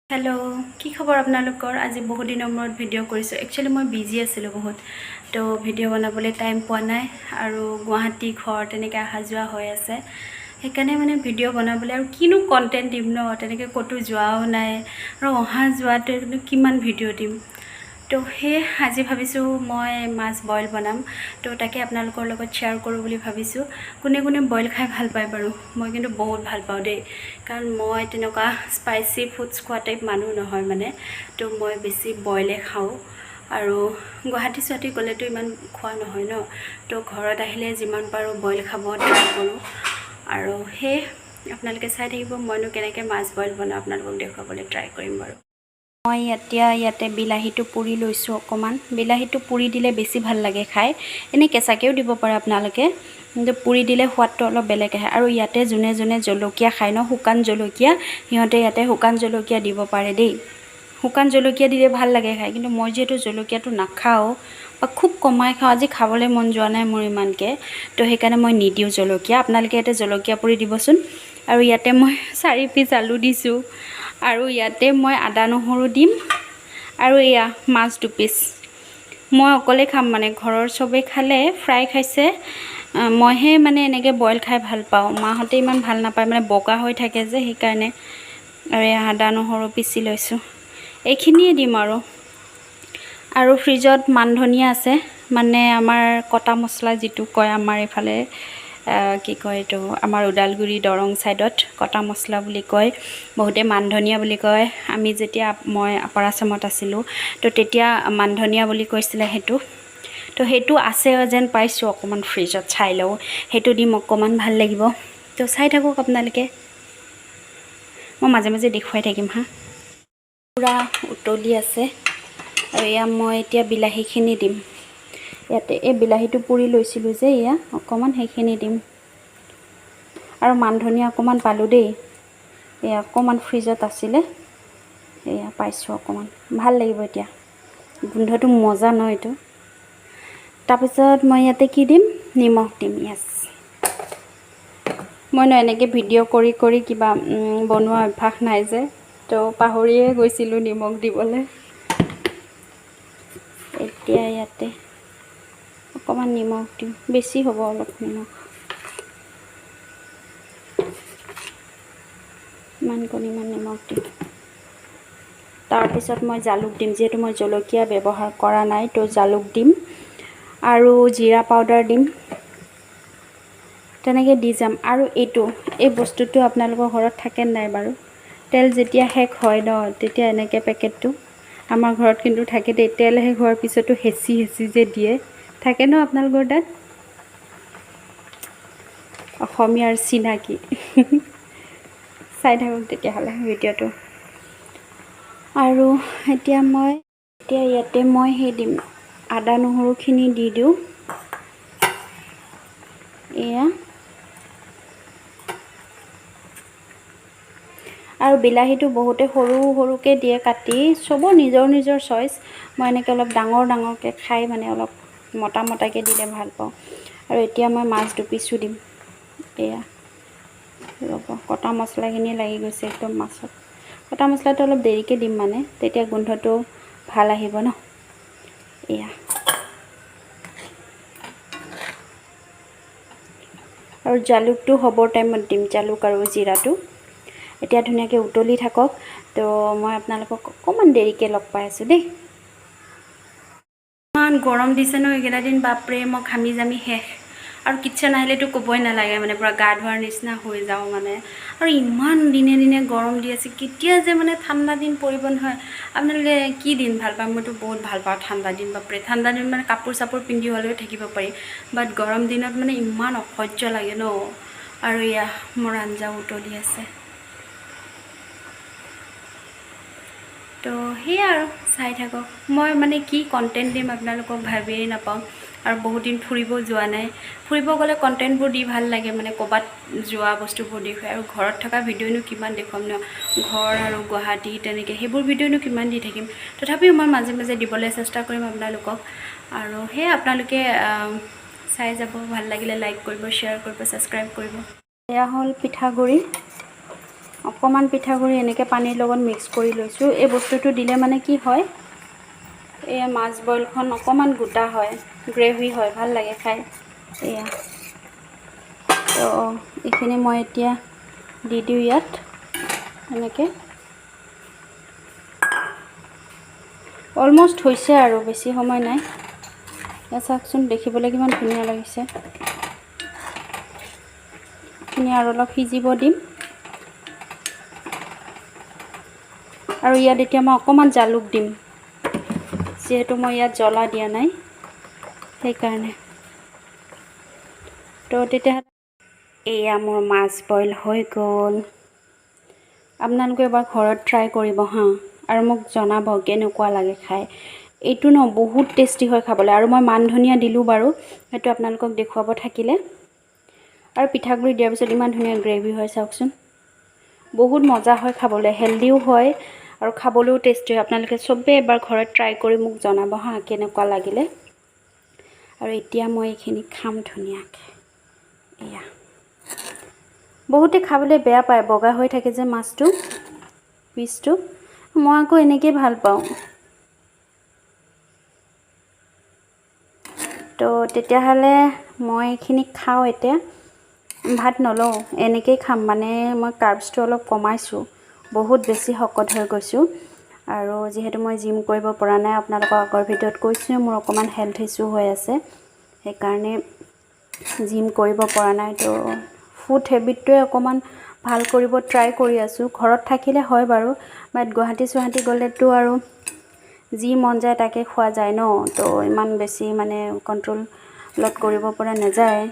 Hello', কি খবৰ আপোনালোকৰ? আজি বহুত দিনৰ মূৰত ভিডিঅ' কৰিছোঁ। একচুৱেলি মই বিজি আছিলোঁ বহুত, তো ভিডিঅ' বনাবলৈ টাইম পোৱা নাই আৰু গুৱাহাটী ঘৰ তেনেকৈ অহা যোৱা হৈ আছে। সেইকাৰণে মানে ভিডিঅ' বনাবলৈ আৰু কিনো কণ্টেণ্ট দিম ন, তেনেকৈ ক'তো যোৱাও নাই আৰু অহা যোৱাটোৱেনো কিমান ভিডিঅ' দিম। তো সেয়ে আজি ভাবিছোঁ মই মাছ বইল বনাম, তো তাকে আপোনালোকৰ লগত শ্বেয়াৰ কৰোঁ বুলি ভাবিছোঁ। কোনে কোনে বইল খাই ভাল পায় বাৰু? মই কিন্তু বহুত ভাল পাওঁ দেই, কাৰণ মই তেনেকুৱা স্পাইচি ফুডছ খোৱা টাইপ মানুহ নহয় মানে। তো মই বেছি বইলে খাওঁ আৰু গুৱাহাটী চুৱাহাটী গ'লেতো ইমান খোৱা নহয় ন, তো ঘৰত আহিলে যিমান পাৰোঁ বইল খাব ট্ৰাই কৰোঁ। আৰু সেয়ে আপোনালোকে চাই থাকিব, মইনো কেনেকৈ মাছ বইল বনাওঁ আপোনালোকক দেখুৱাবলৈ ট্ৰাই কৰিম বাৰু। মই এতিয়া ইয়াতে বিলাহীটো পুৰি লৈছোঁ অকণমান। বিলাহীটো পুৰি দিলে বেছি ভাল লাগে খাই। এনেই কেঁচাকৈও দিব পাৰে আপোনালোকে, কিন্তু পুৰি দিলে সোৱাদটো অলপ বেলেগ আহে। আৰু ইয়াতে যোনে যোনে জলকীয়া খায় ন, শুকান জলকীয়া, সিহঁতে ইয়াতে শুকান জলকীয়া দিব পাৰে দেই। শুকান জলকীয়া দিলে ভাল লাগে খাই, কিন্তু মই যিহেতু জলকীয়াটো নাখাওঁ বা খুব কমাই খাওঁ, আজি খাবলৈ মন যোৱা নাই মোৰ ইমানকৈ, তো সেইকাৰণে মই নিদিওঁ জলকীয়া। আপোনালোকে ইয়াতে জলকীয়া পুৰি দিবচোন। আৰু ইয়াতে মই 4 পিচ আলু দিছোঁ আৰু ইয়াতে মই আদা নহৰু দিম আৰু এয়া মাছ 2 পিচ। মই অকলে খাম, মানে ঘৰৰ চবেই খালে, ফ্ৰাই খাইছে, মইহে মানে এনেকৈ বইল খাই ভাল পাওঁ। মাহঁতে ইমান ভাল নাপায়, মানে বগা হৈ থাকে যে সেইকাৰণে। আৰু এয়া আদা নহৰু পিচি লৈছোঁ, এইখিনিয়ে দিম আৰু। আৰু ফ্ৰিজত মান ধনিয়া আছে, মানে আমাৰ কটা মছলা যিটো কয় আমাৰ এইফালে, কি কয় এইটো, আমাৰ ওদালগুৰি দৰং ছাইডত কটা মছলা বুলি কয়, বহুতে মান ধনিয়া বুলি কয়। আমি যেতিয়া মই আপাৰ আছামত আছিলোঁ, তো তেতিয়া মান ধনিয়া বুলি কৈছিলে সেইটো। তো সেইটো আছে যেন পাইছোঁ অকণমান, ফ্ৰিজত চাই লওঁ, সেইটো দিম অকণমান, ভাল লাগিব। তো চাই থাকক আপোনালোকে, মই মাজে মাজে দেখুৱাই থাকিম। হা, পূৰা উতলি আছে আৰু এয়া মই এতিয়া বিলাহীখিনি দিম ইয়াতে। এই বিলাহীটো পুৰি লৈছিলোঁ যে, এয়া অকণমান সেইখিনি দিম। আৰু মান ধনিয়া অকণমান পালোঁ দেই, এয়া অকণমান ফ্ৰিজত আছিলে, এয়া পাইছোঁ অকণমান, ভাল লাগিব এতিয়া, গোন্ধটো মজা ন এইটো। তাৰপিছত মই ইয়াতে কি দিম, নিমখ দিম। য়েছ, মই ন এনেকৈ ভিডিঅ' কৰি কৰি কিবা বনোৱা অভ্যাস নাই যে, তো পাহৰিয়ে গৈছিলোঁ নিমখ দিবলৈ। এতিয়া ইয়াতে অকণমান নিমখ দিওঁ, বেছি হ'ব অলপ নিমখ, ইমানকণ ইমান নিমখ দিওঁ। তাৰপিছত মই জালুক দিম, যিহেতু মই জলকীয়া ব্যৱহাৰ কৰা নাই, তো জালুক দিম আৰু জিৰা পাউডাৰ দিম, তেনেকৈ দি যাম। আৰু এইটো, এই বস্তুটো আপোনালোকৰ ঘৰত থাকে নাই বাৰু? তেল যেতিয়া শেষ হয় ন, তেতিয়া এনেকৈ পেকেটটো আমাৰ ঘৰত কিন্তু থাকে দেই। তেল শেষ হোৱাৰ পিছতো হেঁচি হেঁচি যে দিয়ে, থাকে ন আপোনালোকৰ তাত? অসমীয়াৰ চিনাকি। চাই থাকক তেতিয়াহ'লে ভিডিঅ'টো। আৰু এতিয়া মই এতিয়া ইয়াতে মই সেই দিম, আদা নহৰুখিনি দি দিওঁ এয়া। আৰু বিলাহীটো বহুতে সৰু সৰুকৈ দিয়ে কাটি, চবৰ নিজৰ নিজৰ চইচ। মই এনেকৈ অলপ ডাঙৰ ডাঙৰকৈ খাই মানে অলপ মোটা মোটাকৈ দিলে ভাল পাওঁ। আৰু এতিয়া মই মাছ 2 পিচো দিম। এয়া ৰ'ব, কটা মছলাখিনি লাগি গৈছে একদম মাছত। কটা মছলাটো অলপ দেৰিকৈ দিম, মানে তেতিয়া গোন্ধটো ভাল আহিব ন। এয়া আৰু জালুকটো হ'বৰ টাইমত দিম, জালুক আৰু জিৰাটো। এতিয়া ধুনীয়াকৈ উতলি থাকক, তো মই আপোনালোকক অকণমান দেৰিকৈ লগ পাই আছোঁ দেই। ইমান গৰম দিছে ন এইকেইটা দিন, বাপৰে, মই ঘামি জামি শেষ। আৰু কিটচেন আহিলেতো ক'বই নালাগে, মানে পূৰা গা ধোৱাৰ নিচিনা হৈ যাওঁ মানে। আৰু ইমান দিনে দিনে গৰম দি আছে, কেতিয়া যে মানে ঠাণ্ডা দিন পৰিব নহয়। আপোনালোকে কি দিন ভাল পায়? মইতো বহুত ভাল পাওঁ ঠাণ্ডা দিন, বাপৰে। ঠাণ্ডা দিন মানে কাপোৰ চাপোৰ পিন্ধি হ'লেও থাকিব পাৰি, বাট গৰম দিনত মানে ইমান অসহ্য লাগে ন। আৰু এয়া মোৰ আঞ্জা উতলি আছে, তো সেয়া আৰু চাই থাকক। মই মানে কি কণ্টেণ্ট দিম আপোনালোকক ভাবিয়েই নাপাওঁ। আৰু বহুত দিন ফুৰিব যোৱা নাই, ফুৰিব গ'লে কণ্টেণ্টবোৰ দি ভাল লাগে, মানে ক'ৰবাত যোৱা বস্তুবোৰ দেখুৱাই। আৰু ঘৰত থকা ভিডিঅ'নো কিমান দেখুৱাম ন, ঘৰ আৰু গুৱাহাটী তেনেকৈ সেইবোৰ ভিডিঅ'নো কিমান দি থাকিম। তথাপিও মই মাজে মাজে দিবলৈ চেষ্টা কৰিম আপোনালোকক। আৰু সেয়া আপোনালোকে চাই যাব, ভাল লাগিলে লাইক কৰিব, শ্বেয়াৰ কৰিব, ছাবস্ক্ৰাইব কৰিব। এয়া হ'ল পিঠাগুড়ি। অকণমান পিঠাগুড়ি এনেকৈ পানীৰ লগত মিক্স কৰি লৈছোঁ। এই বস্তুটো দিলে মানে কি হয়, এয়া মাছ বইলখন অকণমান গোটা হয়, গ্ৰেভি হয়, ভাল লাগে খাই। এয়া তো এইখিনি মই এতিয়া দি দিওঁ ইয়াত এনেকৈ। অলমষ্ট হৈছে আৰু, বেছি সময় নাই। এয়া চাওকচোন, দেখিবলৈ কিমান ধুনীয়া লাগিছে। এইখিনি আৰু অলপ সিজিব দিম। আৰু ইয়াত এতিয়া মই অকণমান জালুক দিম, যিহেতু মই ইয়াত জ্বলা দিয়া নাই সেইকাৰণে। তো তেতিয়াহ'লে এয়া মোৰ মাছ বইল হৈ গ'ল। আপোনালোকে এবাৰ ঘৰত ট্ৰাই কৰিব হা, আৰু মোক জনাব কেনেকুৱা লাগে খাই। এইটো ন বহুত টেষ্টি হয় খাবলৈ। আৰু মই মান ধনিয়া দিলোঁ বাৰু, সেইটো আপোনালোকক দেখুৱাব থাকিলে। আৰু পিঠাগুড়ি দিয়াৰ পিছত ইমান ধুনীয়া গ্ৰেভি হয়, চাওকচোন, বহুত মজা হয় খাবলৈ, হেল্ডিও হয় আৰু খাবলৈও টেষ্টি হয়। আপোনালোকে চবেই এবাৰ ঘৰত ট্ৰাই কৰি মোক জনাব হা কেনেকুৱা লাগিলে। আৰু এতিয়া মই এইখিনি খাম ধুনীয়াকৈ। এয়া বহুতে খাবলৈ বেয়া পায়, বগা হৈ থাকে যে মাছটো পিচটো, মই আকৌ এনেকেই ভাল পাওঁ। তো তেতিয়াহ'লে মই এইখিনি খাওঁ এতিয়া, ভাত নলওঁ, এনেকেই খাম। মানে মই কাৰ্বছটো অলপ কমাইছোঁ, বহুত বেছি শকত হৈ গৈছোঁ। আৰু যিহেতু মই জিম কৰিব পৰা নাই, আপোনালোকক আগৰ ভিডিঅ'ত কৈছোঁৱে, মোৰ অকণমান হেল্থ ইছ্যু হৈ আছে, সেইকাৰণে জিম কৰিব পৰা নাই। তো ফুড হেবিটটোৱে অকণমান ভাল কৰিব ট্ৰাই কৰি আছোঁ। ঘৰত থাকিলে হয় বাৰু, বাট গুৱাহাটী চুৱাহাটী গ'লেতো আৰু যি মন যায় তাকে খোৱা যায় ন, তো ইমান বেছি মানে কণ্ট্ৰলত কৰিব পৰা নাযায়।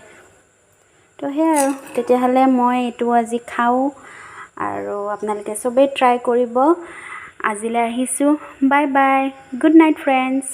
তো সেয়াই আৰু, তেতিয়াহ'লে মই এইটো আজি খাওঁ আৰু আপোনালোকে চবেই ট্ৰাই কৰিব। আজিলৈ আহিছোঁ, bye bye, good night friends.